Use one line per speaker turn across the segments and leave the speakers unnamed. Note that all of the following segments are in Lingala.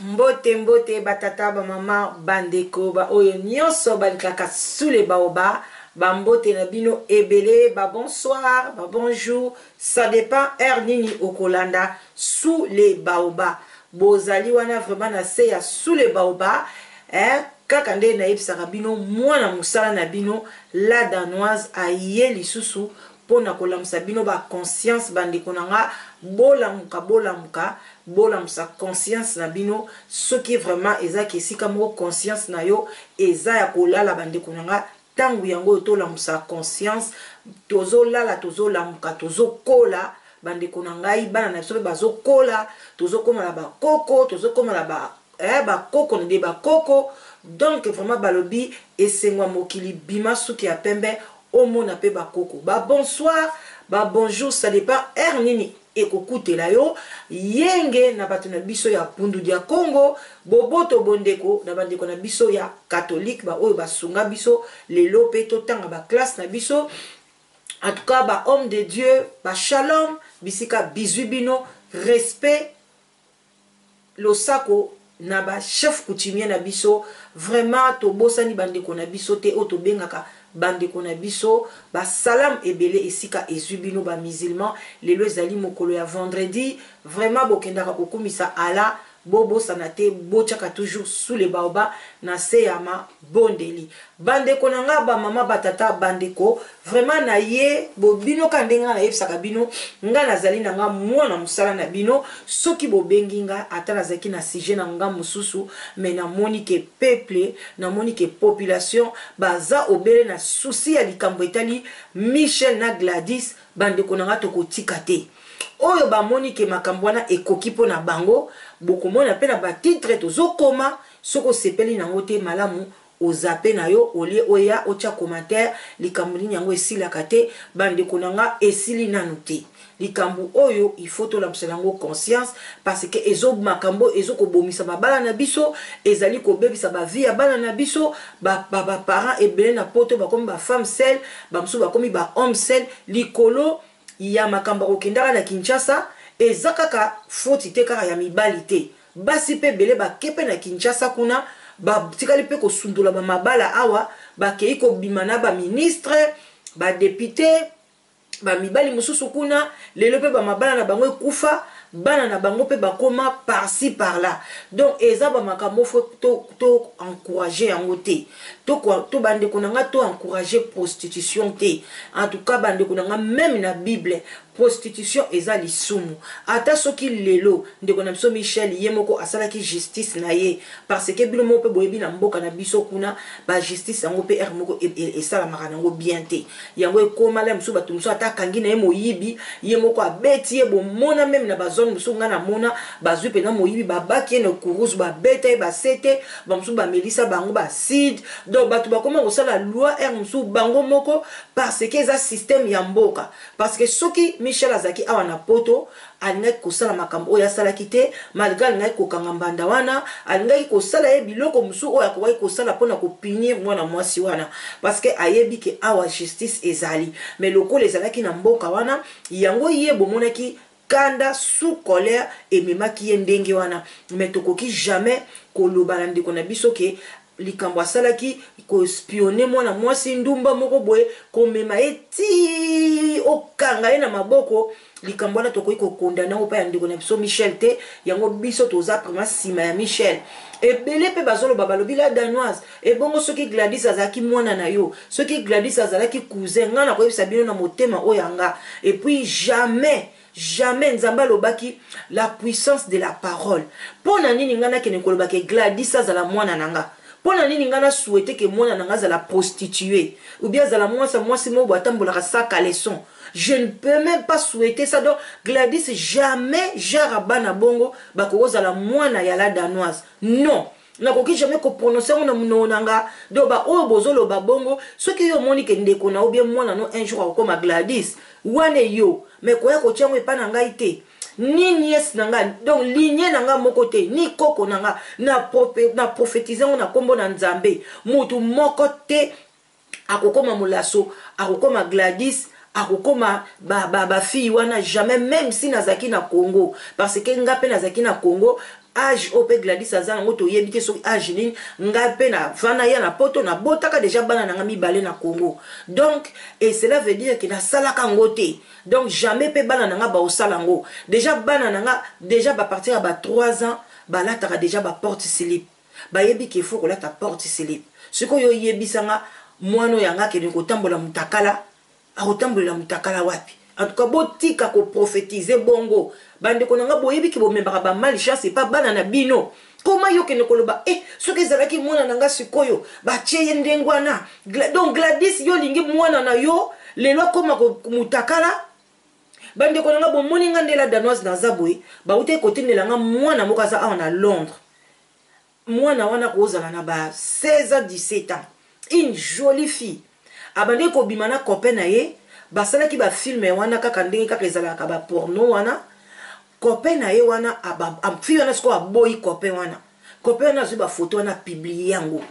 Mbote mbote ba tata ba mama ba ndeko ba oyo nionso balikaka sous le baoba ba mbote na bino ebele ba bonsoir ba bonjour ça depend heure nini okolanda sous le baoba bozali wana vraiment na se ya sous le baoba eh, kaka nde nayebisaka bino mwana mosala na bino la danoise aye lisusu mpo na kolamusa bino ba conscience bandeko na nga bolamuka bolamuka bolamusa conscience na bino soki vraiment eza ki esika moko conscience na yo eza ya kolala bandeko na nga ntango yango oyo tolamusa conscience tozolala tozolamuka tozokola bandeko na ngai bana na biso mpe bazokola tozokoma na bakoko tozokoma na ba eh, bakoko na nde bakoko donc vraiment balobi esengo ya mokili bima suki ya pembe omona mpe bakoko ba bonsoir ba bonjour ça dépend heure nini ekokutela yo yenge na bato na biso ya pundu dia Congo boboto bondeko na bandeko na biso ya catholique baoyo basunga biso lelo mpe totanga ba classe na biso. En tout cas ba homme de Dieu ba shalom bisika bizwi bino respect losako na ba chef coutumier na biso vraiment tobosani ba ndeko na biso te oyo tobengaka ba ndeko na biso ba salam ebele esika ezwi bino ba musulman lelo ezali mokolo ya vendredi vraiment bokendaka kokumisa Allah bobosana te botiaka toujours sous le baobab na se ya mabondeli Bandeko na nga ba mama ba tata bandeko vraiment na ye bo bino ka ndenge nga nayebisaka bino nga nazali na nga mwana mosala na bino soki bobengi nga ata nazalaki na sujet na nga mosusu mais namoni ke peuple namoni ke population baza obele na souci ya likambo etali Michel na Gladys bandeko na nga tokotika te oyo bamoni ke makambo wana ekoki mpo na bango bokomona mpe na batitre tozokoma soki osepeli nango te malamu O zappe na yo au lieu oya otia commentaire likambo nini yango esilaka te ba ndeko na nga esili nanu te likambo oyo il faut tolamusela yango conscience parce que ezo makambo ezo kobomisa mabala na biso ezali kobebisa ba vie ya bana na biso ba ba, ba parents ebele na poto bakomi ba femme seule ba mosusu bakomi ba homme seul likolo ya makambo ya kokendaka na Kinshasa eza kaka foti te kaka ya mibali te Basi pe ebele bake pe na Kinshasa kuna batikali pe kosundola ba mabala awa bakeyi kobima na ba ministre ba depute ba mibali mosusu kuna lelo pe ba mabala na bango ekufa bana na bango pe bakoma par ci par là donc eza ba makambo faut to, to encourager yango te to, to bandeko na nga to encourager prostitution te en tout cas bandeko na nga meme na bible Prostitution eza lisumu ata soki lelo ndeko na biso Michel ye moko asalaki justice na ye parce que bino moko pe boyebi na mboka na biso kuna ba justice yango pe heure moko esalamaka nango bien te yango ekoma la mosusu bato mosusu ata akangi na ye moyibi ye moko abeti ye bomona meme na ba zone mosusu ngai namona bazwi mpena moyibi babaki ye na kuruzu babeta ye basete bamosusu bamelisa bango ba acide donc bato bakoma kosala loi heure mosusu bango moko parce que eza système ya mboka. Parce que soki Michel azalaki awa na poto alingaki kosala makambo oyo asalaki te malgre alingaki kokanga mbanda wana alingaki kosala ye biloko mosusu oyo akokaki kosala pona ko punir mwana mwasi wana parce que ayebi ke awa justice ezali mais lokola ezalaki na mboka wana yango ye bomonaki kanda sous colère ememaki ye ndenge wana mais tokoki jamais koloba na ndeko na biso ke likambo asalaki ko spionner mwana mwasi ndumba moko boye komema ye ti okanga ye na maboko likambo wana tokoki ko condamner yango epai ya ndeko na biso Michel te yango biso toza vraiment nsima ya Michel ebele mpe bazoloba balobi la danoise ebongo soki Gladys azalaki mwana na yo soki Gladys azalaki cousin ngai nakoyebisa bino na motema oyo ya nga et puis jamais Jamais Nzambe alobaki la puissance de la parole. Pona nini nga nakende koloba ke Gladys azala mwana na nga? Pona nini nga na souhaiter ke mwana na nga azala prostituee ou bien azala mwasi mwasi moko boye atambolaka sans caleçon? Je ne peux meme pas souhaiter ça donc Gladys jamais genre ya bana bongo bakoki kozala mwana ya la danoise. Non! Nakoki jamais ko prononcer yango na munoko na nga. Donc ba oyo bozo loba bongo, soki yo omoni ke ndeko na yo ou bien mwana no un jour akokoma Gladys, wana yo, mais koya kotia yango epa na ngai te. Ni nièce na nga, donc lignee na nga moko te, ni koko na nga, na na prophétiser yango na kombo na Nzambe. Mutu moko te akokoma molaso, akokoma Gladys, Akokoma ba ba ba fille wana jamais, même si nazalaki na Congo, parce que nga pe nazalaki na Congo, age oyo mpe Gladys aza nango toyebi te soki age nini. Ngai mpe navanda ya na poto, nabotaka deja bana na nga mibale na Congo. Donc, et cela veut dire que nasalaka yango te. Donc jamais mpe bana na nga baosala yango. Deja bana na nga deja bapartir ya ba 3 ans balataka deja ba porte slip, bayebi ke faut kolata porte slip. Sikoyo oyebisa nga, mwana oyo yanga akende kotambola mutakala, akotambolela mutakala wapi? En tout cas, botika koprophétiser bongo, bandeko na nga. Boyebi ke bomembaka ba malchance epa bana na bino. Koma yo kende koloba e soki ezalaki mwana na nga, sikoyo batie ye ndenge wana. Donc Gladys, yo olingi mwana na yo lelo akóma mutakala? Bandeko na nga, bomoni nga nde la Danoise naza boye. Bauti kotindela nga mwana moko aza awa na Londres. Mwana wana kozala na ba 16 ans, 17 ans, une jolie fille. Abandaki kobima na copain na ye, basalaki bafilm wana kaka ndenge kaka ezalaka baporno wana. Copain na ye wana, fille wana sikoyo aboyi copain wana. Copain wana azwi bafoto wana, apublier yango,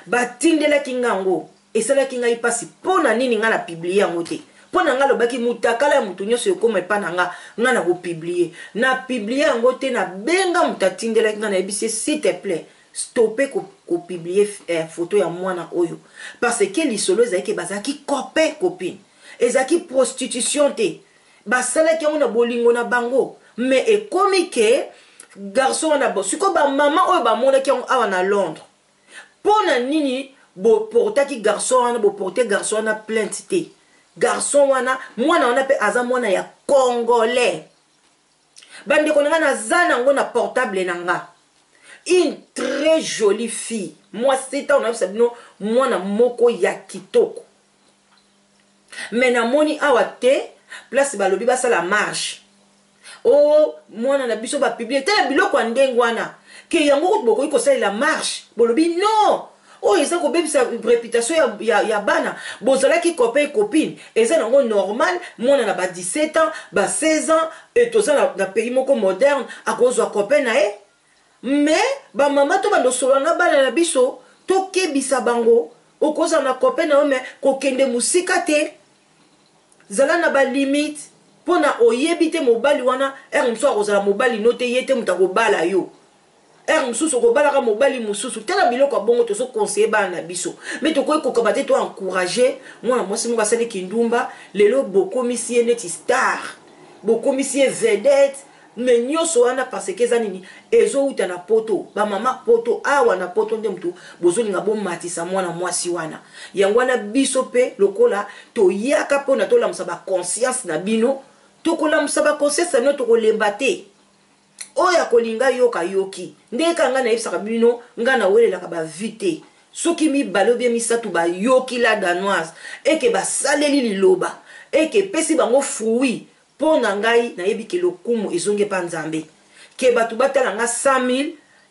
batindelaki nga yango. Esalaki ngai mpasi. Mpo na nini ngai na publier yango te? Mpo na ngai alobaki mutakala ya motu nyonso ekóma epa na nga, ngai na kopublier. Na publier yango te. Nabenga moto atindelaki ngai, nayebisi ye: "S'il te plaît, stoppe kopublier photo ya mwana oyo", parce que lisolo ezalaki, bazalaki copain copine, ezalaki prostitution te, basalaki yango na bolingo na bango. Mais ekomi ke garçon wana, sikoyo bamama oyo bamonaki yango awa na Londres, mpo na nini boportaki garçon wana, boporte garçon wana plainte te? Garçon wana, mwana wana mpe aza mwana ya Congolais. Bandeko na nga, naza nango na portable na nga. Une très jolie fille, mwasi, ntango nayebisa bino, mwana moko ya kitoko. Mais namoni awa te place balobi basala marche o mwana na biso bapublier. Tala biloko ya ndenge wana ke yango kutu bokoki kosalela marche. Bolobi non, oyo eza kobebisa réputation ya bana. Bozalaki copain copine, eza nango normal. Mwana na ba 17 ans, ba 16 ans, e toza na pays moko moderne, akozwa copain na ye. Mais bamama, to bandosolola na bana na biso, tokebisa bango: okozala na copain na yo, mais kokende mosika te, zala na balimite, mpo na oyebi te mobali wana, heure mosusu akozala mobali no te, ye te moto akobala yo, heure mosusu okobalaka mobali mosusu. Tala biloko ya bongo, tozoconseiller bana na biso, mais tokoki kokaba te toencourager mwana mwasi moko asali kindumba. Lelo bokomisi ye neti star, bokomisi ye vedette. Mais nyonso wana parce que eza nini? Ezowuta na poto. Bamama poto, awa na poto nde motu bozolinga bomatisa mwana mwasi wana. Yango wana biso mpe lokola toyaka mpona tolamusa baconscience na bino, tokolamusa baconscience na bino, tokolemba te. Oyo akolinga yoka, yoki. Ndenge kaka ngai nayebisaka bino, ngai nawelelaka bavues te. Soki mibale obie misato bayoki la Danoise, eke basaleli liloba, eke epesi bango fruit, mpo na ngai nayebi ke lokumu ezongi epa Nzambe. Ke bato batala nga 100 000,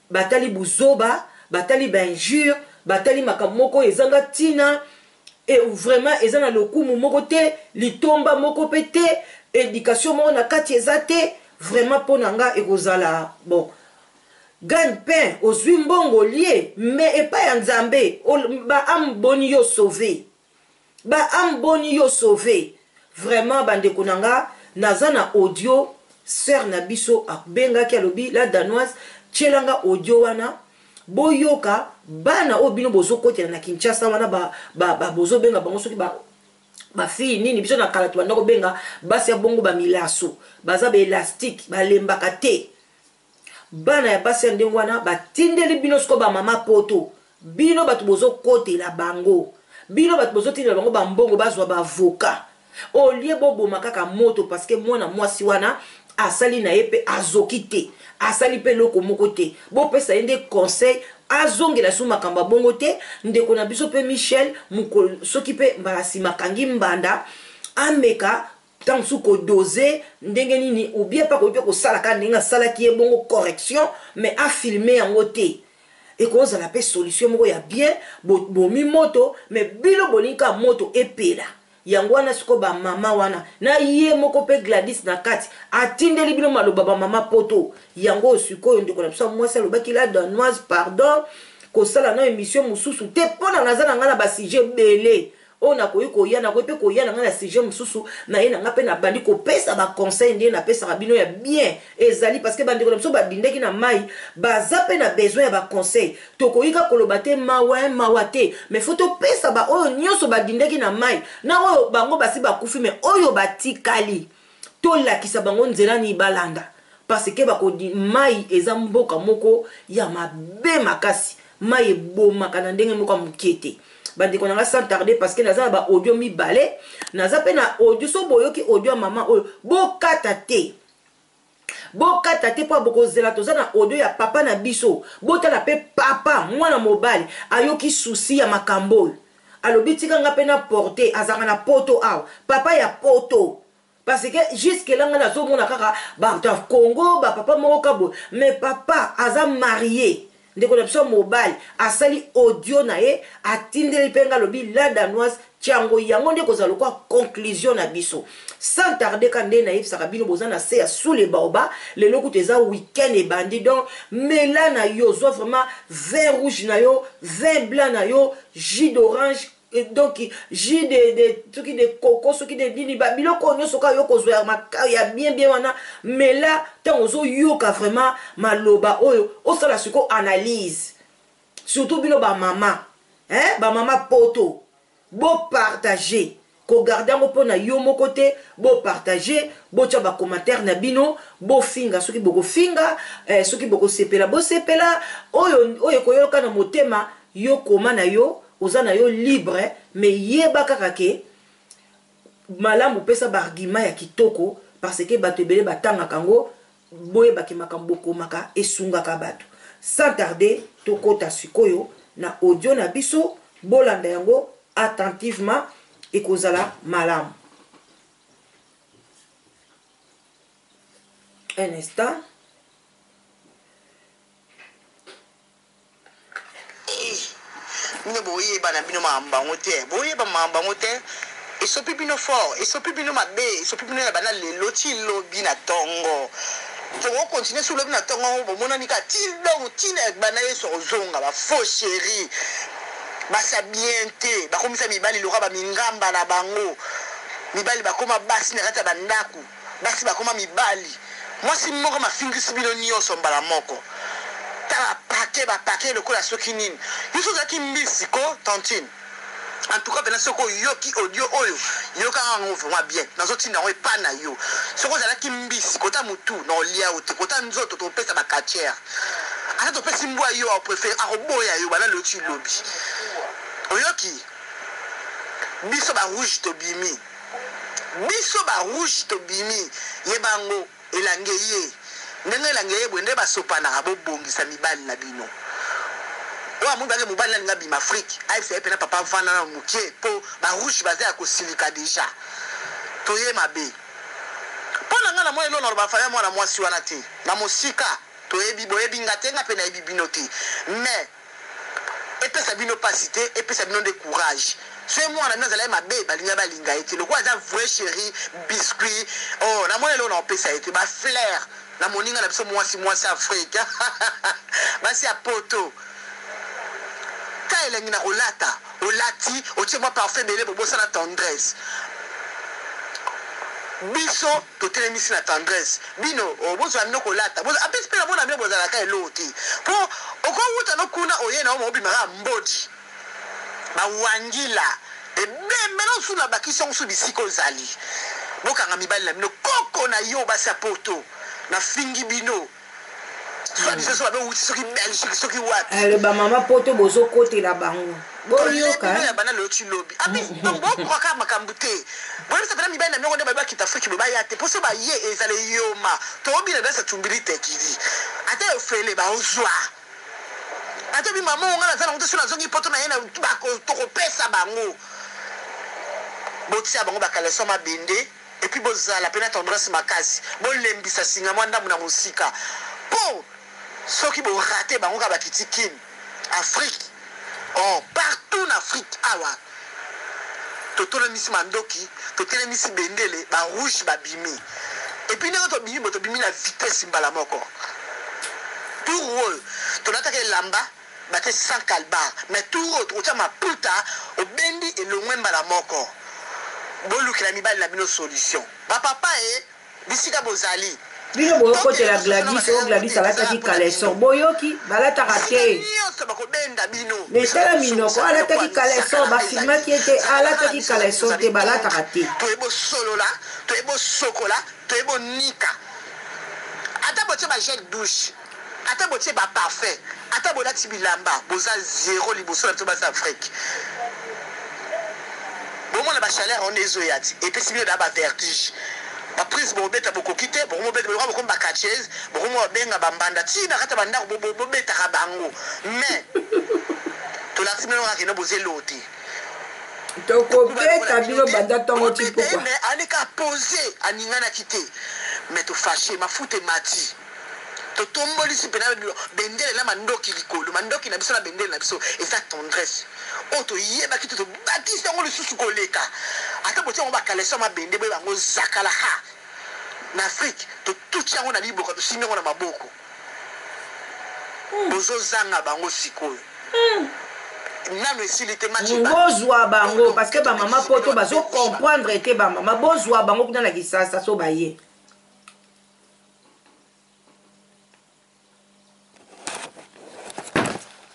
batali buzoba, batali bainjure, batali makambo moko oyo ezanga ntina, e vraiment eza na lokumu moko te, litomba moko mpe te, éducation moko na kati eza te. Vraiment, mpo na nga ekozala bon gagne pain, ozwi mbongo lie, mais epai ya Nzambe, baâme boni yo sauve, baâme boni yo sauve? Vraiment, bandeko na nga, naza na audio. Sœur na biso abengaki, alobi: "La Danoise, tielanga audio wana, boyoka bana oyo bino bozokotela na Kinshasa wana." Bozobenga bango soki bafille nini. Biso na kala tobanda kobenga basi ya bongo bamilaso, baza baélastique, balembaka te. Bana ya basi ya ndenge wana batindeli bino sikoyo, bamama poto, bino bato bozokotela bango, bino bato bozotindela bango bambongo bazwa baavocat, au lieu boboma kaka moto, parce que mwana mwasi wana asali na ye mpe azoki te, asali mpe eloko moko te. Bopesa ye nde conseil, azongela su makambo ya bongo te. Ndeko na biso mpe Michel, mokolo soki mpe mbala nsima akangi mbanda, ameka ntango mosusu kodoser ndenge nini, ou bien mpe akoki mpe kosala kaka ndenge asalaki ye bongo correction, mais afilmer yango te. Ekozala mpe solution moko ya bien. Bomi moto, mais bino bolingi kaka moto epela. Yango wana sikoyo bamama wana na ye moko mpe Gladys na kati atindeli bino maloba, bamama poto. Yango oyo sikoyo ndeko na biso ya mwasi alobaki: "La Danoise, pardon, kosala na émission mosusu te, mpo na naza na ngai na basujet ebele." Oyo nakoki koya, nakoki mpe koya na ngai na sujet mosusu na ye na ngai, mpe nabandi kopesa baconseil ndenge napesaka bino ya bien. Ezali parce que bandeko na biso badindaki na mai, baza mpe na besoin ya baconseil. Tokoki kaka koloba te mawa mawa te, mais faut topesa baoyo nyonso badindaki na mai, na oyo bango basi bakufi, mais oyo batikali, tolakisa bango nzela nini balanda, parce que bakodi mai eza mboka moko ya mabe makasi. Mai ebomaka na ndenge moko ya moke te. Bandeko na nga, sans tarder, parce que naza na baaudio mibale, naza mpe na audio. So boyoki audio ya mama oyo, bokata te, bokata te, mpo bokozela. Toza na audio ya papa na biso. Botala mpe papa, mwana mobali ayoki souci ya makambo oyo, alobi tika nga mpe na porte. Azalaka na Poto awa, papa ya Poto, parce que jusque là nga nazomona kaka bato ya Congo, bapapa moko ka boye, mais papa aza marié. Ndeko na biso mobali asali audio na ye, atindeli mpe nga, alobi: "La Danoise, tiango yango nde kozala lokwa conclusion na biso." Sans tarder, ka nde nayebisaka bino, boza na se ya sous le baobab. Lelo kutu eza weekend ebandi, donc mela na yo, zwa vraiment vin rouge na yo, vin blanc na yo, jus d'orange, donc jus de soki de coco, soki de nini, biloko nyonso kaka yo kozwa ya bien bien wana, mela. Ntango ozoyoka vraiment maloba oyo, osala sikoyo analyse. Surtout bino bamama, hein? Bamama Poto, bopartage, kogarder yango mpo na yo moko te. Bopartage, botya bacommentaire na bino, bofinga soki bokofinga, soki bokosepela, bosepela. Oyo oyo ekoyoka na motema yo, koma na yo, oza na yo libre, mais yeba kaka ke malamu opesa baargument ya kitoko, parce que bato ebele batangaka yango. Boyebaki makambo bokomaka esungaka bato. Sans tarder, tokɔta sikoyo na audio na biso. Bolanda yango attentivement, ekozala malamu. Un instant.
Bino boyeba na bino makambo bango te, boyeba makambo bango te. Esopi bino fort, esopi bino mabe, esopi bino ya bana lelo ti lobi na ntongo. Tokocontinuer so lobi na ntongo yango. Bomonani kaka ti donc ntina bana Yesu akozonga. Bafaux chéri basa bien te, bakomisa mibali loka bamingamba na bango. Mibali bakoma basi na kati ya bandako, basi bakoma mibali. Mwasi moko mafingisi bino nyonso mbala moko. Tala bapake, bapake lokola soki nini. Nyonso ozalaki mbisi ko tantine. En tout cas mpena, soki oyoki audio oyo, yokanga yango vraiment bien. Nazotinda yango epa na yo. Soki ozalaki mbisi, kota motu na olia yo te, kota nzoto topesa baquartier. Ata topesi mbwa yo, apréféré akoboya yo. Bana lelo ti lobi, oyoki biso barouge tobimi, biso barouge tobimi. Yebango elange ye ndenge elange ye boye nde basopanaka. Bobongisa mibali na bino. Oyo amoni bake mobali nalinga bima Afrique, ayebisa ye mpena: "Papa, vanda na mokie," mpo barouge baza ya kosilika déjà. Toye mabe mpo na ngai. Na mwa eloko naloba, famille mwana mwasi wana te na mosika. Toyebi, boyebi nga te, nga mpe nayebi bino te, mais epesa bino mpasi te, epesa bino nde courage. Soki mwana bino azalaki mabe, balinga balinga ye te. Lokola aza vrai chéri biscuit, oh, namoni eloko na opesa ye te, bafleur na moninga na biso mwasi, mwasi Afrique, basi ya Poto ta elengi na kolata. Olati, otie mwa parfum ebele, bobosana tendresse. Biso totelemisi na tendresse, bino bozwa bino kolata. Apesi mpe na mona bino bozalaka eloko te, mpo okowuta no kuna, oye na omo obimaka mbodi bawangila ebembe nosu na bakisi yango. So bisika ozali, bokanga mibali na bino koko na yo. Basi ya Poto, nafingi bino, soit biso so babe wuti soki Belgique, soki wapi.
Ale, bamama Poto, bozokotela bango, boyoka.
Ya bana lelo ti lobi abi. Donc bokwaka makambo te, boyebisa mpena mibali na miongo nde babi bakita Afrique boye, baya te, mpo so baye ezala eyoma. Toobina danse tumbili tekili, ata efele baozwa, ata bi mama onga naza nango te. So nazongi Poto na ye, tokopesa bango. Botia bango bakaleso mabende, et puis bozala mpe na tendresse makasi. Bolembisa singa mwa ndambu na mosika, mpo soki borater bango kaka, bakiti Kine, Afrique, oh, partout na Afrique awa totolemisi mandoki, totelemisi bendele, barouge babimi. Et puis ndenge tobimi bo, tobimi na vitesse mbala moko. Tour oyo tolataka elamba. Batie 100 calbar mais tour oyo tokotia maputa obendi elongwe mbala moko. Bolukela mibali na bino solution ba papa e bisika bozali.
Bino boyokotela Gladys oyo Gladys alataki caleçon boyoki balataka te mais tala minoko alataki caleçon ba filmaki ye te alataki caleçon te balataka te.
Toye bosolola toye bosokola toye bonika ata botie ba gel douche Ata botie ba parfum ata bolati bilamba boza zero liboso na biso basi Afrique bomona ba chaleur yango nde ezo ya ti epesi bino da ba vertige ba prise bokobeta bokoki te bokomobeta lokola bokomi ba catcheuse bokomi babenga ba mbanda ti na kati ya ba ndako bobetaka bango mais tolakisi bino kaka kino boza eloko te.
Tokobeta bino banda tongo ti pokwa.
Mais aleka pose aninganaki te mais to fache mafuta emati. Totombolisi pena bendele na mandoki likolo. Mandoki na biso na bendele na biso eza tendresse oyo toyebaki te, tobakisi yango lisusu koleka. Ata botie yango ba caleçon ya mabende, boyeba yango zakala ha na Afrique, totuti yango na liboka, tosimbi yango na maboko. Bozo zanga bango sikoyo. Nanu esili te match ebandi.
Bozua bango parce que ba mama poto bazo comprendre te ba mama bozua bango kuna na kisasa so baye.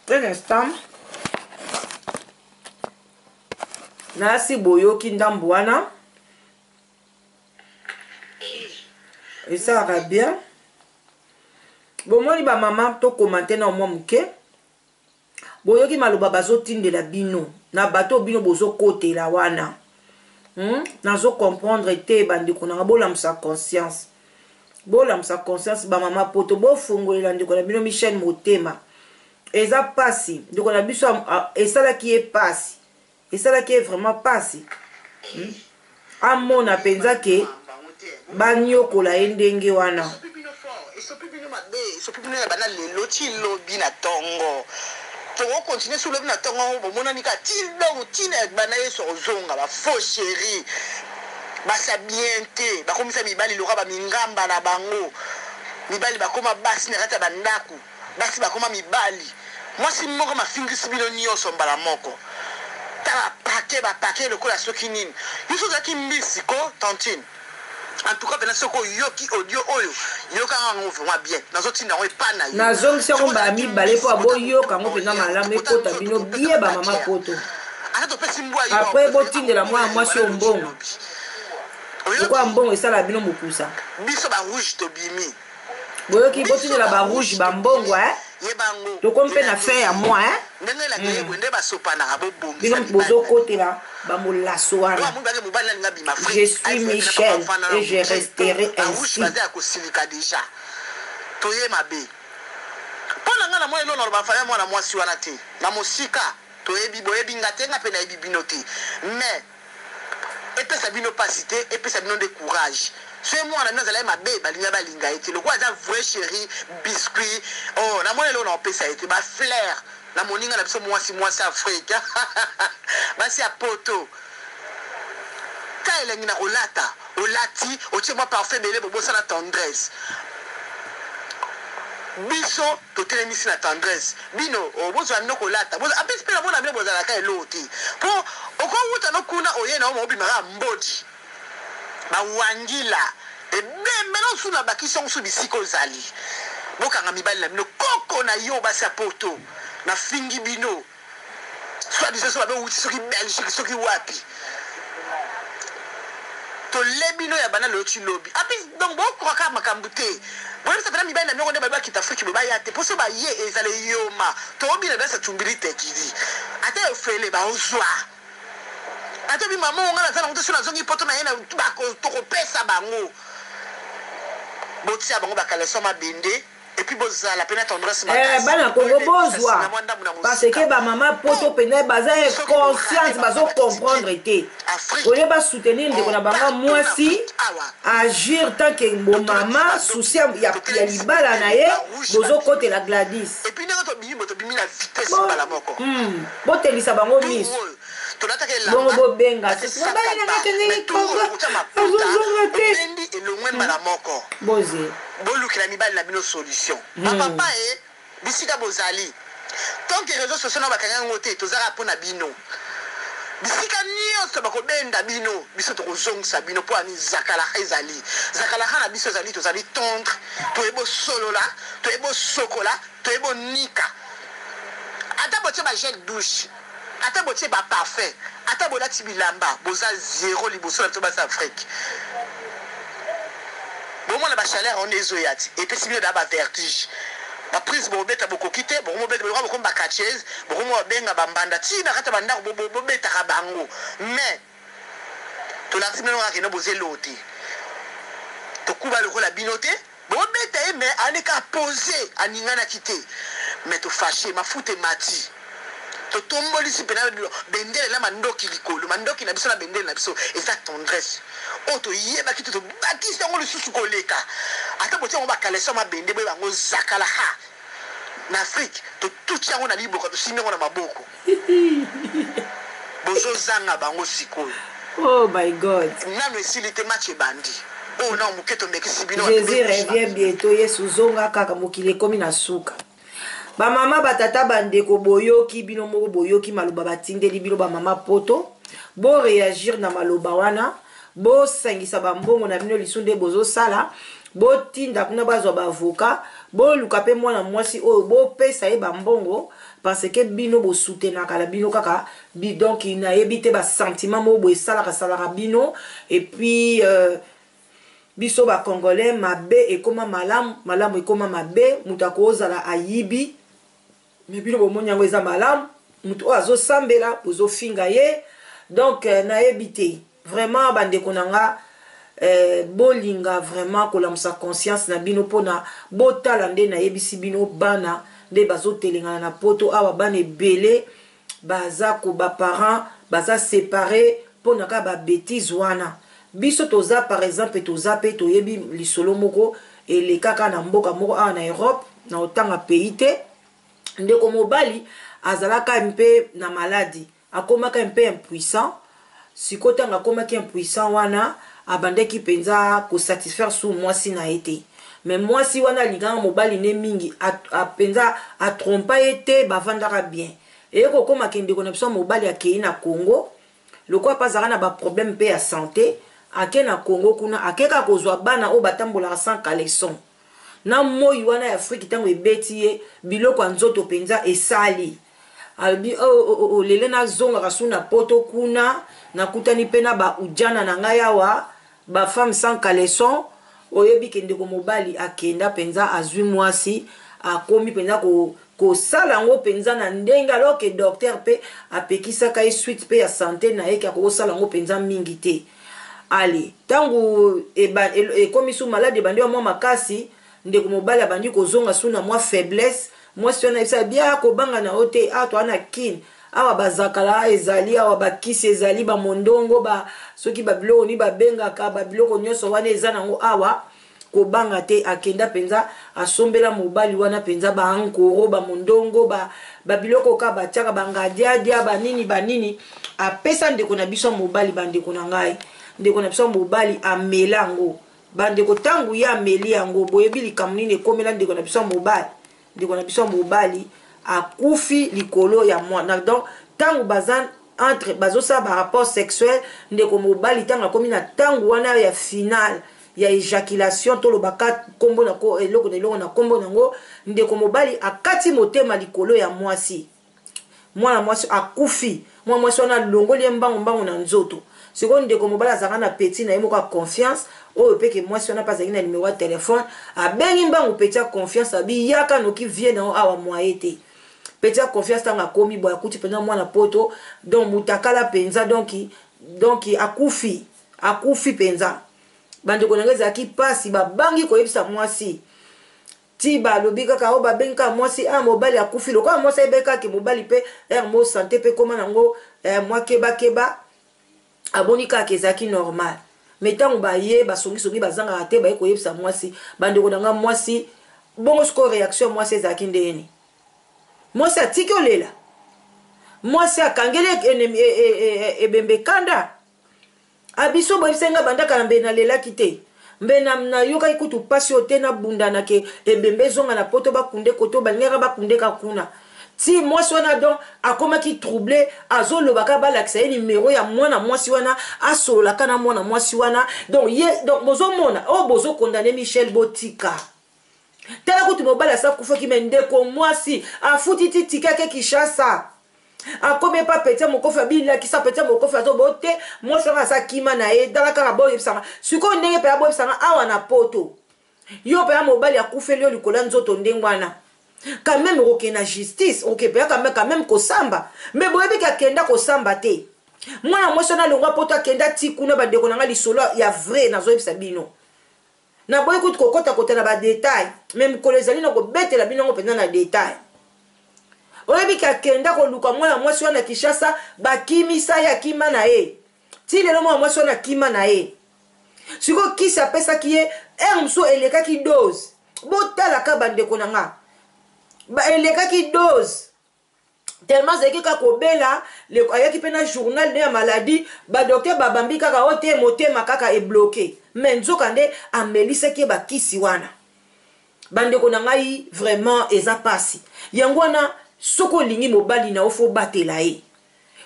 Un instant nasi boyoki ndambo wana esalaka bien bomoni bamama tokomante na mwa moke Boyoki maloba bazotindela bino na bato oyo bino bozokotela wana hmm? Nazo comprendre te bandeko nanga, bolamusa conscience, bolamusa conscience bamama poto, bofongolela ndeko na bino Michel motema. Eza pasi ndeko na biso, esalaki ye pasi, esalaki ye vraiment pasi hmm? Amona mpenza ke banyokola ye ndenge wana.
Esopi bino mabe, esopi bino ya bana lelo ti lobi na tongo. Toko continuer sur lobi na tongo yango bomonani kaka ti donc ti na bana Yesu akozonga ba faux chérie basa bien te bakomisa mibali lokola ba mingamba na bango mibali bakoma basi na kati ya bandaku Basi bakoma mibali mwasi moko mafingisi bino nioso mbala moko tala ba paquet ba paquet lokola soki nini yo soki ozalaki mbisi ko tantine en tout cas pena soki oyoki audio oyo yoka nga ngo vraiment bien nazo tinda yango epa na yo
Nazongisi yango
soki
mbala
ozalaki
mibale
mbisi
mpo
kota
boyoka yango mpenza malamu ekota bino bien ba mama poto.
Ata topesi mbwa yo
Après botindela mwana mwasi oyo mbongo lokola
oyoki
mbongo esala bino mokusa.
Biso ba rouge tobimi.
Boyoki botindela ba rouge ba mbongo eh? Tokomi mpe na fin ya mois eh? Bino bozokotela ba molaso wana. Je suis Michel et je resterai ainsi.
Toye mabe mpo na ngai namoni eloko naloba famille mwana mwasi wana te na mosika toyebi boyebi nga te nga mpe nayebi bino te mais Epesa bino pasi te epesa bino nde courage soki mwana na bino azalaki mabe balingaki balinga ye te lokola aza vrai cherie biscuit oh na moni eloko na kopesa ye te ba fleurs na moninga na biso muasi muasi Afrique basi ya poto ta elengi na kolata olati otie mwa parfum ebele bobosana tendresse biso totelemisi na tendresse bino oh bozwa bino kolata boza apesi pe na mona bino bozalaka eloko te po okowuta no kuna oye na yo obima kaka mbodi ba wangila ebembe no su na bakisi yango su bisika ozali bokanga mibali na bino koko na yo basi ya poto na fingi bino soit disant soki babe owuti soki Belgique soki wapi tole bino ya bana lelo ti lobi api donc bokoka kaka makambo te boyebisa pena mibali na bino nde babi bakita Afrique boye baya te mpo so baye ezala eyoma tobina biasa cumbili tekili ata efele baozwa ata bi mama onga naza nango te so nazongi poto na ye tokopesa bango botia bango bakaleso mabende. Et puis bozala pe na tendresse
Eh,
makasi.
bana Congo
Bolembisa
bozwa
singa mwa ndambu na
parce
mosika.
que ba mama poto
Po
pena baza
soki bo rate
inconsciente
ba
bazo
bakiti
comprendre te
Afrique.
au lieu ba soutenir ndeko
Oh,
na bango
partout na
mwasi
Afrique awa.
agir tant que bo mama souci ya, ya, ya libala na ye bozokotela Gladys
Et puis ndenge tobimi bo tobimi na vitesse
Bo-
mbala moko.
Botelisa bango
Tour
miso
oyo tolataka
bongo
elamba
bobenga
batie
soki mobali na
sakaba
nga akendeki
mais tour oyo
Congo
tokotia maputa
azozonga te
obendi elongwe mbala moko.
Boze
Bolukela mibali na bino solution. Ba papa e bisika bozali. Tant que reseaux sociaux nao bakanga yango te, toza kaka pona bino. Bisika nionso bakobenda bino, biso tokozongisa bino po ani zakalaha ezali. Zakalaha na biso ezali tozali tendre, toyebi osolola, toyebi osokola, toyebi onika. Ata botie ba gel douche, ata botie ba parfum, ata bolati bilamba, boza zero liboso na biso basi Afrique. Bomona ba chaleur yango nde ezo ya ti epesi bino dejà ba vertige. Ba prise bokobeta bokoki te, bokomi beta lokola bokomi ba catcheuse, bokomi kobenga ba mbanda ti na kati ya ba ndaku bobetaka bango mais tolakisi bino kaka keno boza eloko te. Tokuba lokola bino te, bobeta ye mais aleki kaka pose aninganaki te mais to fache mafuta emati. Totombolisi pena bendele na mandoki likolo. Mandoki na biso na bendele na biso eza tendresse oyo toyebaki te, tobakisi yango lisusu koleka. Ata botie yango ba caleçon mabende, boyeba yango zakala ha na Afrique totuti yango na liboka, tosimbi yango na maboko. Bozozanga bango sikoyo.
Oh my God.
Nanu esili te, match ebandi. Oyo nao moke tomekisi bino.
Jesus revient bientôt. Yesu zonga kaka, mokili ekomi na suka. Ba mama ba tata ba ndeko boyoki bino moko boyoki maloba batindeli bino ba mama poto bo reagir na maloba wana bosangisa ba mbongo na bino lisu nde bozosala botinda kuna bazwa ba avocat boluka pe mwana mwasi oyo bopesa ye ba mbongo parce que bino bosutenaka na bino kaka bi donc nayebi te ba sentiment moko boye esalaka salaka bino et puis euh, Biso ba congolais mabe ekoma malamu, malamu ekoma mabe, mutu akozala ayibi mais bino bomoni yango eza malamu, mutu oyo azosambela bozofinga ye donc nayebi te vraiment ba ndeko na nga eh, bolinga vraiment kolamusa conscience na bino pona botala nde nayebisi bino bana nde bazotelengana na poto awa bana ebele baza ko ba parents baza separe pona kaka ba betise wana biso toza par exemple toza pe toyebi lisolo moko elekaka na mboka moko awa na Europe na otanga pays te ndeko mobali azalaka mpe na maladi akomaka mpe impuissant sikoyo ntango akomaki impuissant wana abandaki mpenza kosatisfaire su mwasi na ye te mais mwasi wana alingaka mobali ne mingi mpenza atrompa ye te bavandaka bien eye kokoma ke ndeko na biso ya mobali akei na congo lokola mpe azalaka na baproblème mpe ya sante ake na congo kuna ake kaka kozwa bana oyo batambolaka sans caleçon na moi wana ya afrike ntango ebeti ye biloko ya nzoto mpenza esali alobi oh, oh, oh, oh, lele nazongaka su na poto kuna nakutani mpe na baujana na ngai awa ba femme sans caleçon oyebi ke ndeko mobali akenda mpenza azwi mwasi akomi mpenza kosala yango mpenza na ndenge alors que docteur mpe apekisaka ye suite mpe ya sante na ye ke akokosala yango mpenza mingi te ale ntango ekomi su maladi ebandi wa mwa makasi ndeko mobali abandi kozonga su na mwa faiblesse mwasi wana ayebisa bia kobanga na yo te awa toa na kin awa bazakala ezali awa bakisi ezali bamondongo ba soki babiloko nini babengaka babiloko nyonso wana eza nango awa kobanga te akenda mpenza asombela mobali wana mpenza baankoro bamondongo babiloko ba ka batiaka bangadiadia banini banini apesa ndeko na biso ya mobali bandeko na ngai ndeko na biso ya mobali amela yango bandeko ntango ye ameli yango boyebi likambo nini ekomela ndeko na biso ya mobali ndeko na biso ya mobali akufi likolo ya mwana donc ntango baza entre bazosala barapport sexuel ndeko mobali ntango akomi na ntango wana ya finale ya ejaculation tolobaka nkombo na eloko na eloko na nkombo nango ndeko mobali akati motema likolo ya mwasi mwana mwasi akufi mwana mwasi wana alongoli ye mbangu mbangu na nzoto sikoyo ndeko mobali azalaka na petit na ye moko ya confiance oyo mpe ke mwasi wana mpe azalaki na numero ya telefone abengi mbangu petit ya confiance abi yaka noki vie na yo awa mwaye te petit ya confiance ntango akomi boye akuti mpenza mwana poto donc mutakala mpenza donc donc akufi akufi mpenza bandeko na ngai ezalaki mpasi babangi koyebisa mwasi Ti balobi kaka oyo babengi kaka mwasi ah mobali akufi lokola mwasi ayebaki kaka ke mobali pe heure moko sante pe ekoma nango eh, mwa keba keba aboni kaka ke ezalaki normal mais ntango baye basongisongi bazangaka te baye koyebisa mwasi bandeko na nga mwasi bongo sikoyo reaction ya mwasi ezalaki ndenge nini mwasi atiki olela mwasi akangeli e, e, e, ebembe kanda Ah biso boyebisaki nga banda kala mbe nalelaki te mbe na nayokaki kutu pasi oyo te nabundana ke ebembe ezonga na poto bakunde koto balingaka bakunde ka kuna Ti mwasi wana donc akomaki trouble, azoloba kaka balakisa ye numero ya mwana mwasi wana, asololaka na mwana mwasi wana. Donc ye, donc bozomona oyo, oh, bozokondane Michel, botika. Tala kutu mobali asa akufaki, me ndeko mwasi afuti ti tikake Kinshasa, akomi epa peti mokofi, abilakisa peti mokofi, azobo te. Mwasi wana aza kima na ye. Tala kaka, boyebisanga sikoyo ndenge mpe aboyebisanga awa na Poto. Yo mpenza, mobali akufeli yo likolo ya nzoto ndenge wana, quand même okokende na justice, okokende mpenza quand même kosamba. Me boyebi ke akenda kosamba te. Mwana mwasi wana alongwa Poto, akenda ti kuna. Bandeko na nga, lisolo ya vrai nazoyebisa bino, naboyi kutu kokotakota na badétails, me mokolo ezali na kobetela bino yango mpenza na détail. Oyebi ke akenda koluka mwana mwasi wana Kinshasa, bakimisa ye, akima na ye. Ti lelo mwana mwasi wana akima na ye. Sikoyo kisi apesaki ye heure mosusu elekaki dose. Botalaka, bandeko na nga, elekaki dose tellement azalaki kaka kobela. Ayaki mpe na journal ne ya maladie, badocteur babambi kaka o te, motema kaka ebloquer, mais nzoka nde amelisaki ye bakisi wana. Bandeko na ngai, vraiment eza mpasi. Yango wana, soki olingi mobali na yo, faut obatela ye.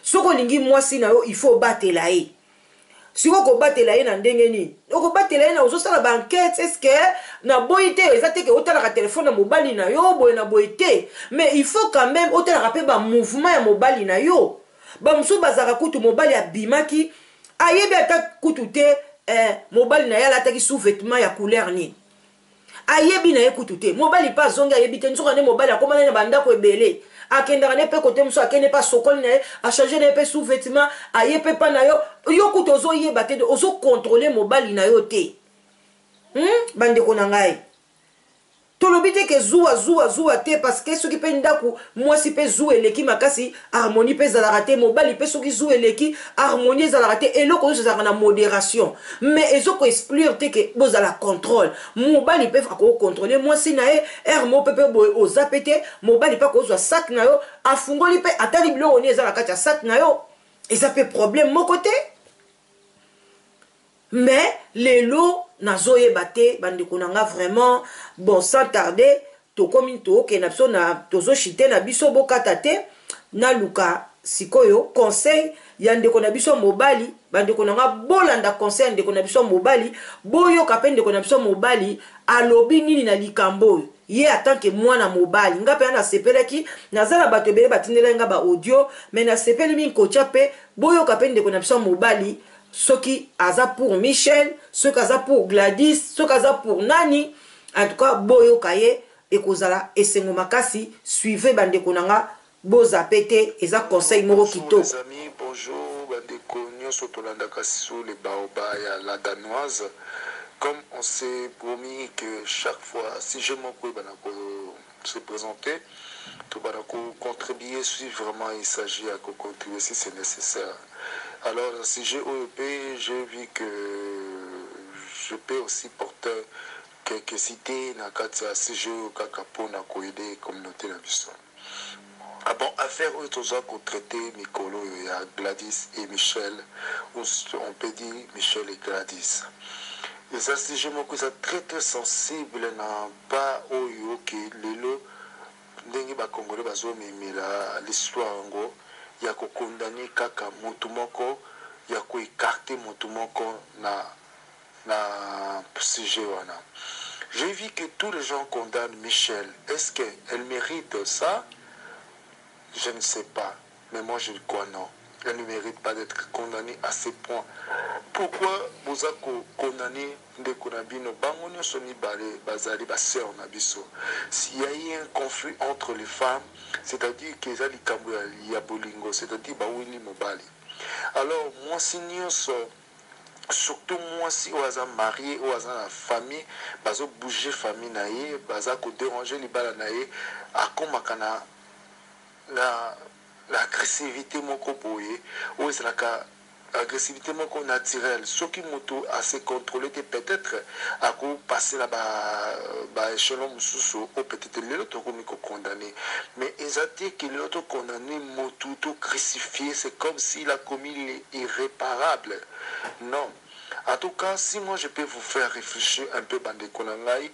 Soki olingi mwasi na yo, il faut obatela ye. Sikoyo kobatela ye na ndenge nini? Okobatela ye na ozosala baenquête. Est-ce naboyi te, eza te ke otalaka telefone ya mobali na yo boye na boye te, mais il faut quand même otalaka mpe bamouvement ya mobali na yo. Bamosusu bazalaka kutu, mobali abimaki, ayebi ata kutu te mobali na ye alataki sous-vêtement ya couleur nini, ayebi na ye kutu te. Mobali mpe azongi, ayebi te. Nzoka nde mobali akomana na bandako ebele, akendaka ne mpe kote mosusu, akende mpe asokoli na ye, achange na ye mpe sous-vêtement, aye mpe mpa na yo. Yo kutu ozoyeba te, ozocontrôler mobali na yo te. Bandeko na ngai, tolobi te ke zuwa, zuwa, zuwa te, parce que soki mpe ndako mwasi mpe zuwa eleki makasi, harmonie mpe ezalaka te. Mobali mpe soki zuwa eleki, harmonie ezalaka te. Eloko nyonso ezalaka na modération, mais ezokoexclure te ke bozala contrôle. Mobali mpe akocontrôler mwasi na ye. Heure moko mpe mpe boye oza mpe te, mobali mpe akozwa sac na yo, afungoli mpe atali biloko nini eza na kati ya sac na yo. Eza mpe problème moko te. Mais lelo nazoyeba te, bandeko na nga, vraiment. Bon, sans tarder, tokomi, tookende na biso na tozoshite na biso. Bokata te, naluka sikoyo conseil ya ndeko na biso mobali. Bandeko na nga, bolanda conseil ya ndeko na biso mobali, boyoka mpe ndeko na biso mobali alobi nini na likambo oyo, ye en tant que mwana mobali. Nga mpe nasepelaki, naza na bato ebele batindelaki nga baaudio, mais nasepeli mingi kotya mpe boyoka mpe ndeko na biso mobali, soki aza pour Michel, soki aza pour Gladys, soki aza pour nani. En tout cas, boyoka ye, ekozala esengo makasi. Suivez, bandeko na nga, bozape te, eza conseil moko kitoko.
Les amis, bonjour. Bandeko nyonso tolandaka sous les baobabs ya La Danoise, comme on s'est promis que chaque fois sujet moko ebana se présenter, tobana contribuer si vraiment il s'agit à contribuer, si c'est nécessaire. Alors, le sujet oyo mpe, j'ai vu que je peux aussi porter quelques idées na kati ya sujet oyo, kaka mpona koaider communauté na biso. Ah bon, affaire oyo toza kotraiter mikolo oyo ya Gladys et Michel, ou on peut dire Michel et Gladys, eza sujet moko eza très très sensible na ba oyo ke lelo ndenge bakongole bazomemela l'histoire yango ya kocondamner kaka motu moko, ya koécarter motu moko na sujet wana. J'ai vu que tous les gens condamnent Michel. Est-ce qu'elle mérite ça? Je ne sais pas, mais moi je crois non, elle ne mérite pas d'être condamnée à ce point. Pourquoi boza condamner ndeko na bino? Bango nyonso mibale bazali basœur na biso. S'il y a eu un conflit entre les femmes, c'est-à-dire que eza likambo ya bolingo, c'est-à-dire baweli mobali. Alors mwasi nyonso, surtout mwasi oyo aza marié, oyo aza na famille, bazobouger famille na ye, baza kodéranger libala na ye, akomaka na agressivité moko boye oyo ezalaka agressivité moko naturelle. Soki moto ase contrôle te, peut-être akopasser na baéchelon ba mosusu oyo peut-être lelo tokomi kocondamner. Mais eza te ke lelo tocondamner motu, tocrucifier, c'est comme s'il a commis l'irréparable. Non. En tout cas, si moi je peux vous faire réfléchir un peu, bandeko na ngai.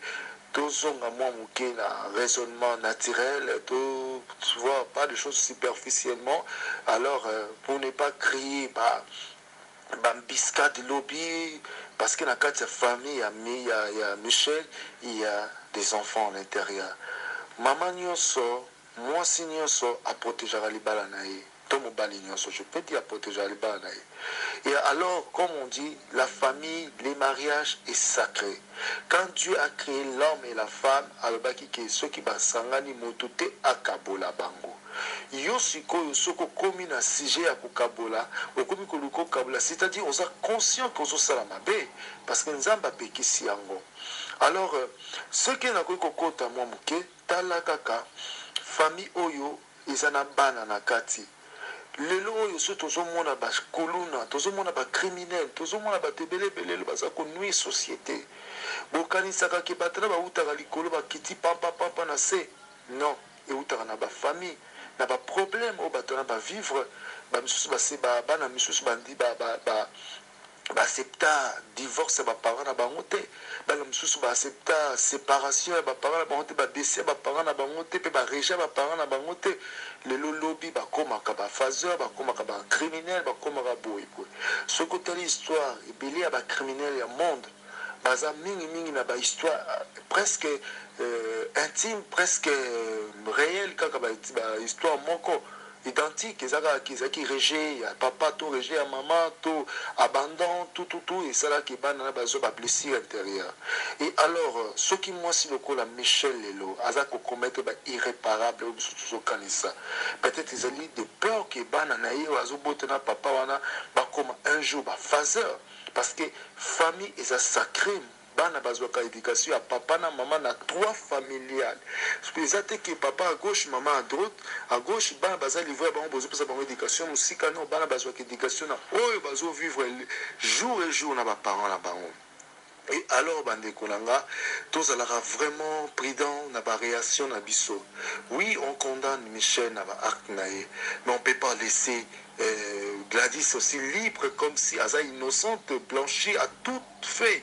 Tozonga mwa moke na raisonnement naturel, to tu vois pas de choses superficiellement. Alors pour ne pas crier ba bambiscade lobi, parce que na kati ya famille ya Michel, il y a des enfants à l'intérieur. Mama nyonso, mwasi nyonso aprotégeaka libala na ye, to mobali nyonso, je peux dire, aprotégeaka libala na ye. Et alors, comme on dit, la famille, les mariages est sacré. Quand Dieu a créé l'homme et la femme, alobaki ke soki basangani, moto te akabola bango. Yo sikoyo, soki okomi na sujet ya kokabola, okomi koluka okabola, c'est-à-dire oza conscient ke ozosala mabe, parce que Nzambe apekisi yango. Alors soki nakoki kokota mwa moke, tala kaka famille oyo eza na bana na kati. Lelo oyo, so tozomona bakuluna, tozomona bacriminel, tozomona bato ebele ebele lelo baza konuire société. Bokanisaka ke bato na bautaka likolo, bakiti pampapampa na se? Non, eutaka na bafamille, na baproblème oyo bato wana bavivre. Bamisusu base, bana misusu bandi baaccepta divorce ya baparent na bango te, bana mosusu baaccepta séparation ya baparent na bango te, badécès ya baparent na bango te, mpe barejet ya baparent na bango te. Lelo lobi bakomaka baphaseur, bakomaka bacriminel, bakomaka boye boye. Soki otali histoire, ebele ya bacriminel ya monde baza mingimingi na bahistoire presque intime, presque réel, kaka bahistoire moko identique. Eza kaka ezalaki rejet ya papa to rejet ya mama to abandon, tout tout tout, esalaki bana na bazwa bablessure intérieure. Et alors, soki mwasi lokola Michel lelo aza kocommettre ba irréparable oyo biso tozokanisa, peut-être ezali de peur ke bana na ye oyo azobota na papa wana bakoma un jour baphaseur, parce que famille eza sacré. Bana bazwaka éducation ya papa na mama na trois familial. Eza te ke papa à gauche, mama à droite, à gauche, bana baza livré ya bango, bozopesa bango éducation mosika. Non, bana bazwaka éducation na oyo bazovivre jour et jour na baparent na bango. Et alors, bandeko na nga, tozalaka vraiment prudent na baréaction na biso. Oui, on condamne Michel na baacte na ye, mais on peut pas laisser Gladys aussi libre comme si aza innocente, blanchie à tout fait.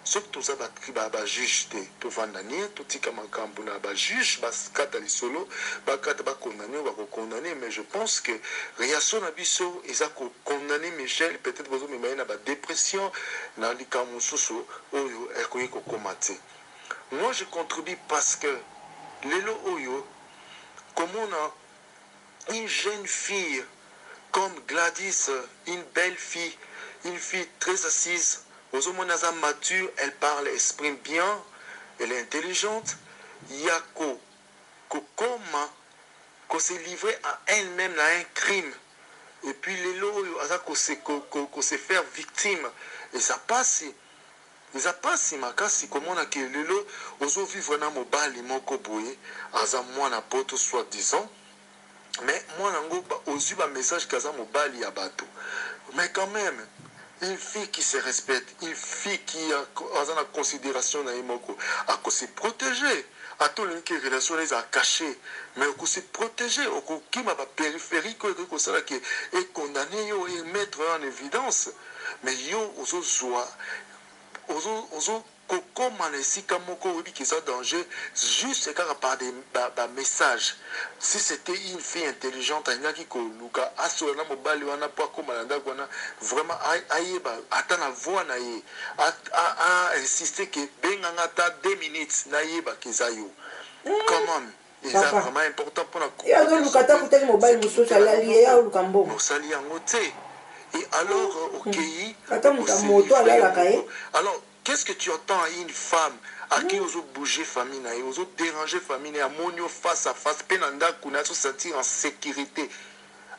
Soki toza bajuge te, tovanda nie, totika makambo na bajuge, bakata lisolo, bakata, bakondamne oyo bakokondamne. Mais je pense que réaction na biso eza kokondamne Michel, peut-être bozomema ye na badépression, na likambo mosusu oyo ekoki kokóma te. Moi, je contribue parce que lelo oyo, komona une jeune fille comme Gladys, une belle fille, une fille très assise, ozomona aza mature, elle parle, exprime bien, elle est intelligente, ya kokoma kose livrer à elle-même na un crime, et puis lelo oyo aza kose faire victime, eza pasi, eza pasi makasi komona ke lelo ozovivre na mobali moko boye, aza mwana poto soit disant, mais mwana yango ozwi bamessage ke aza mobali ya bato. Mais quand même, une fille qui se respecte, une fille qui aza na considération na ye moko, akose protéger. Ata olingi ke relation wana ezala caché, mais okose protéger, okokima bapériphérique oyo ekoki kosala ke econdamne yo, emettre yo en évidence. Mais yo ozozwa, ozo kokóma na esika moko oyebi ke eza danger, juste kaka par des bamessage. Si c'était une fille intelligente, alingaki koluka asola na mobali wana mpo akóma na ndako wana, vraiment ayeba ata na voix na ye, ainsiste ke benganga ata 2 minutes, nayeba ke eza yo. Quand même, eza vraiment important mpona
Ye azoluka ata kutaki mobali mosusu, alali ye, aoluka mbongo.
Osali yango te. Et alors okei
Ata moto alalaka ye.
Alors, qu'est-ce que tu attends à une femme à qui ozo bouger famille na ye, ozo déranger famille na ye, amoni yo face à face mpe na ndako na ye, azosentir en sécurité,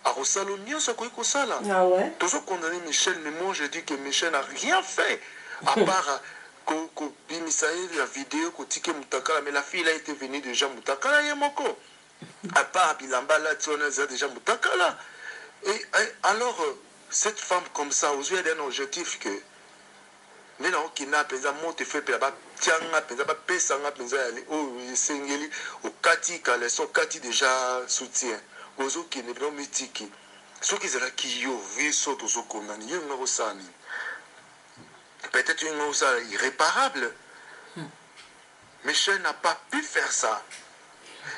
akosala nyonso akoki kosala?
Ah ouais?
Tozocondamner Michel, mais moi je dis que Michel n'a rien fait à part kobimisa ye ya video, kotika mutakala. Mais la fille, elle a été venue déjà mutakala ye moko, à part bilamba alati wana, eza déjà mutakala. Et alors cette femme comme ça, ozwi un objectif que nde naokenda mpenza moto efe mpela, batianga mpenza, bapesanga mpenza ya oyo esengeli. Okati caleçon, okati déjà soutien, ozokende mpena omitiki. Soki ezalaki yo, biso tozokondani yo, nga kosala nini? Peut-être yo nga kosala irréparable. Michel n'a pas pu faire ça.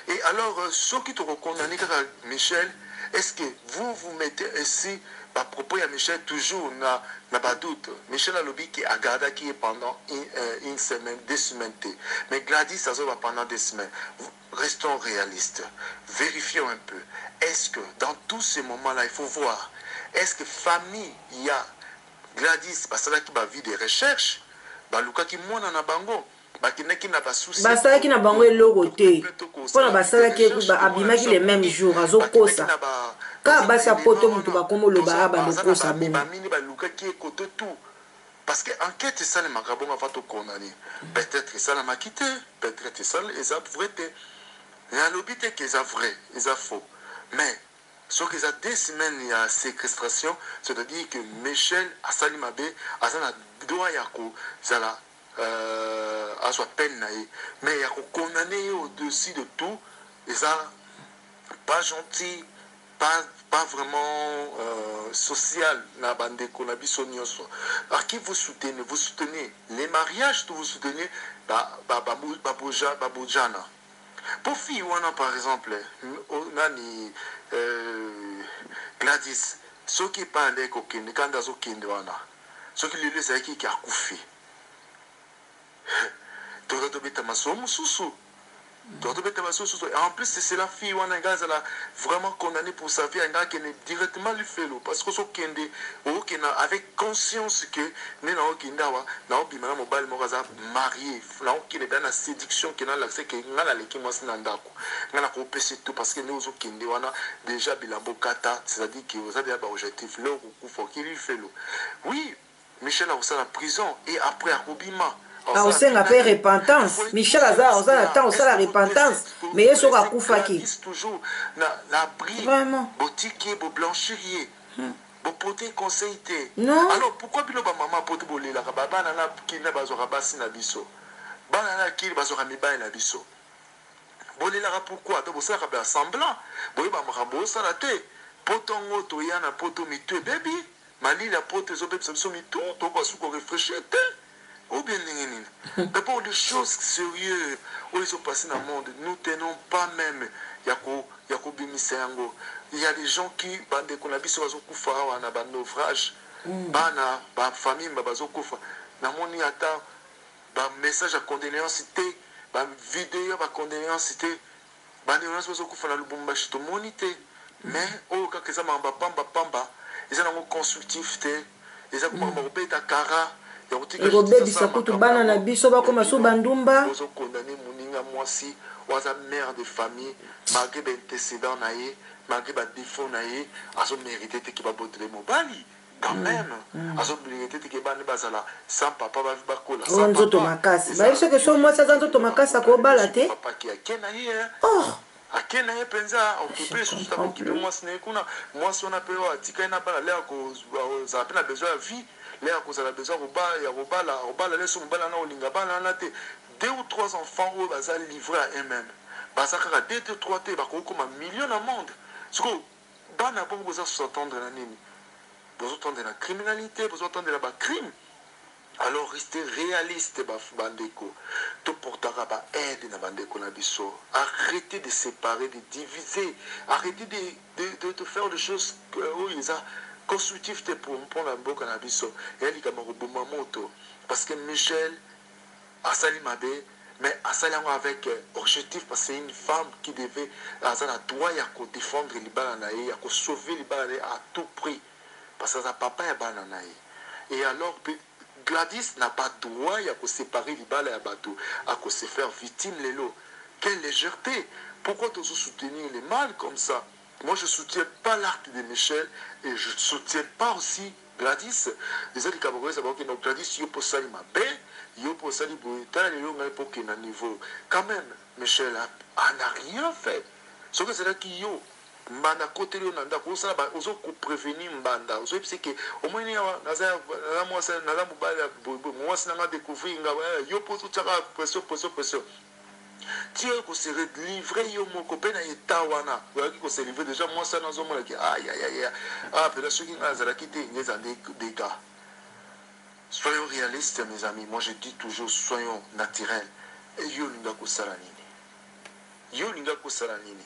Et alors, soki tokokondamner kaka Michel, est-ce que vous vous mettez ainsi bapropos ya Michel toujours na badoute? Michel alobi ke agardaki ye pendant une semaine, 2 semaines te, mais Gladys azoba pendant 2 semaines. Restons réalistes, vérifions un peu. Est-ce que dans tous ces moments-là, il faut voir, est-ce que famille ya Gladys basalaki baavis de recherche, balukaki mwana na bango, bakendaki na basusi?
Basalaki na bango eloko te, mpona basalaki, abimaki le même jour. Azokosa kaka. Basi ya poto, moto bakoma oloba a bandokosa bongo.
Bamini balukaki ye koto tout, parce que enquête esalemaka bongo avant tokondamner. Peut-être esalamaki te, peut-être eza vrai te. Nalobi te ke eza vrai, eza faux, mais soki eza 2 semaines ya séquestration, c'est-à-dire que Michel asali mabe, aza na droit ya kozala azwa peine na ye. Mais ya kokondamner ye au-dessus de tout, eza pas gentil, pas vraiment social na bandeko na biso nyonso. À qui vous soutenez? Vous soutenez les mariages to vous soutenez babojana? Po fille wana, par exemple, nani, Gladys, soki epai nde kokende, kanda azokende wana, soki lelo ezalaki ke akufi, toza tobeta masolo mosusu, toza tobeta masolo mosusu. En plus, c'est la fille wana nga azala vraiment condamné pour sa vie, anga akende directement lifelo, parce que ozokende, okokende avec conscience ke nde naokende awa, naobima na mobali moko aza marié, naokende bia na séduction, ke nalakisa ke nga naleki mwasi na ndako, nga nakopesa tout. Parce que nde ozokende wana déjà, bilamba okata, c'est-à-dire ke oza deja baobjectif leo kokufa, okili lifelo. Oui, Michel akosala prison et après akobima.
Akosenga mpe repentance. Michel aza aza na temps osala repentance, mais ye soki akufaki
toujours na abri.
Vraiment.
Botiki ye, boblanchir ye, boporte conseil te.
Non.
Alors pourquoi bino bamama po te bolelaka babana na kili na bazwaka basi na biso, bana na kili bazwaka mibali na biso, bolelaka pourquoi? To bosalaka ba semblant, boyeba makambo osala te. Po ntongo toya na poto, mitu ebebi, malili ya poto ezobebisa biso mitu, tokoka su korefléchir te ou bien ndenge nini? D'abord, des choses sérieux oyo ezopasser na monde, nous tenons pas même ya kobimisa yango. Il y a des gens qui, bandeko na biso bazokufa awa na banaufrage, bana bafamille bazokufa, namoni ata bamessage ya condoléance te, bavideo ya bacondoléance te. Bandeko nyonso bazokufa na Lubumbashi, tomoni te. Mais oyo kaka eza makambo ya pamba pamba, eza nango constructif te, eza makambo ya kobeta kara ya kotika.
Ekobebisa kutu bana na biso, bakoma so bandumba.
Ozokondamner moninga mwasi oyo aza mère de famille, malgré baantécédent na ye, malgré badéfaut na ye, azomérite te ke babotele mobali quand même, azomérite te ke bana bazala sans papa, bakola.
Oyo nzoto makasi, bayebi soki so mwasi aza nzoto makasi, akobala te.
Papa ki ake na ye.
Oh.
Ake na ye mpenza, okipe lisusu, akokipe mwasi na ye kuna. Mwasi wana mpe oyo atikali na bana, le akozala mpe na besoin ya vie, le akozala besoin ya kobala, akobala le so mobali wana olinga bana wana te. Deux ou trois enfants oyo baza livré à eux-mêmes, baza kaka deux, deux, trois te, bakoki koma million na monde. Sikoyo bana bongo boza s'attendre na nini? Bozotendre na criminalité, bozotendre na bacrime. Alors restez réaliste, bandeko. Toportaka baaide na bandeko na biso. Arrêtez de séparer, de diviser, arrêtez de faire des choses oyo eza constructif te mpona mboka na biso. Eya likambo koboma moto, parce que Michel asali mabe, mais asali yango avec objectif, parce que c'est une femme qui devait, aza na droit ya kodéfendre libala na ye, ya kosauver libala na ye à tout prix, parce que aza papa ya bana na ye. Et alors Gladys n'a pas droit ya koséparer libala ya bato, akose faire victime lelo. Quelle légèreté! Pourquoi tozo soutenir les mal comme ça? Moi, je soutiens pas l'acte de Michel et je ne soutiens pas aussi Gladys. Eza likambo koyesa bakokende. Gladys, yo mpo osali mabe, yo mpo osali boye, tala lelo ngai mpo okende na niveau. Quand même, Michel n'a rien fait. Soki ezalaki yo, mbanda akoteli yo na ndako, osala, ozokoprévenir mbanda, ozoyebisa ke omoni awa naza mwasi, naza mobali ya boyeboye, mwasi nanga découvrir nga. Yo mpo ozotiaka pression, pression, pression, ti oyo kose livrer yo moko mpe na eta wana oyaki kose livrer déjà. Mwasi wana azomonaki ayayaya, ah, mpena soki ngai azalaki te, nge eza nde dégâts. Soyons réalistes, mes amis. Moi, je dis toujours, soyons naturels. Yo olinga kosala nini? Yo olinga kosala nini?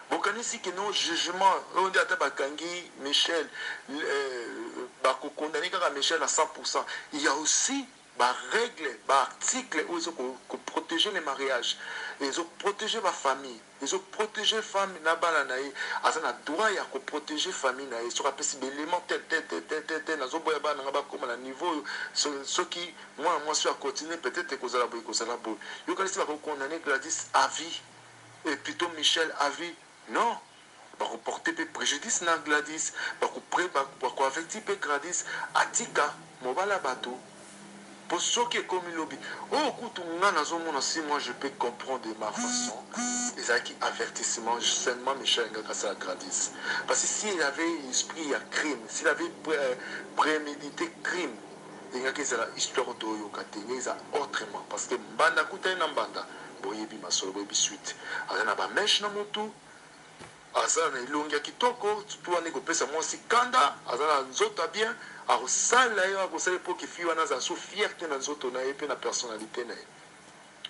Bokanisi que non jugement oyo nde ata bakangi Michel euh, bako condamner kaka Michel à 100%. Il y a aussi ba règles, ba articles oyo ezo ko, ko protéger les mariages, ezo protéger ba famille, ezo protéger femme na bana na ye, aza na droit ya ko protéger famille na ye soki apesi ba éléments tel tel tel tel tel tel nazoboya bana na nga bakoma na niveau oyo soki mwana mwasi oyo akontinue peut-être ekozala boye ekozala boye. Yokanisi bako condamner Gladys à vie et plutôt Michel à vie non bako porter pe prejudice na Gladys bako pre bako avertir pe Gladys atika mobali ya batu po soki ekomi lobi oyo kutu nga nazo mona si moi je peux comprendre de ma façon ezalaki avertissement seulement Michel alingaki asala Gladys parce que si il avait esprit ya crime s'il avait prémédité crime elingaki ezala histoire oyo toyoka te elingaki ezala autrement parce que mbanda akutani na mbanda boyebi masolo boyebi suite aza na ba mèche na mutu Aza na elongi ya kitoko surtout wana ekopesa mwasi kanda aza na nzoto ya bien akosala ye akosala ye po que fille wana azala su fière te na nzoto na ye pe na personnalite na ye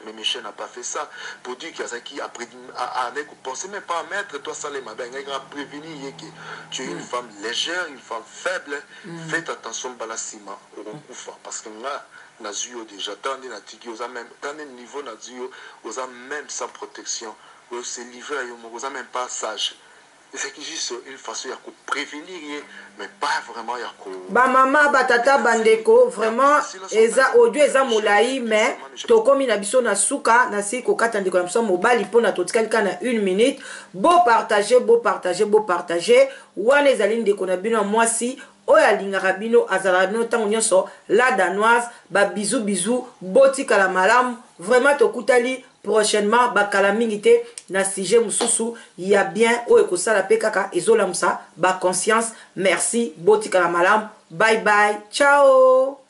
mais Michel n'a pas fait ça pour dire que azalaki azalaki ko penser meme pas à mettre to asala ye mabe alingaki kaka prevenir ye que tu es une femme légère une femme faible faites attention mbala sima okokufa parce que nga nazui yo dejà tala nde natiki yo oza meme tala nde niveau nazui yo oza meme sans protection O se livrer yo moko oza meme pas sage ezalaki juste une façon ya ko prevenir ye mais pas vraiment ya ko
Ba mama ba tata ba ndeko vraiment eza audio eza molayi mais tokomi na biso na suka nasili kokata ndeko na biso ya mobali mpona totikali kaka na une minute bo partage bo partage bo partage wana ezali ndeko na bino ya mwasi oyo alingaka bino azalaka bino ntango nyonso la danoise ba bisous bisous botikala malamu vraiment tokutali prochainement bakala mingi te na sujet mosusu ya bien oyo ekosala mpe kaka ezolamusa ba conscience merci botikala malamu bye bye ciao.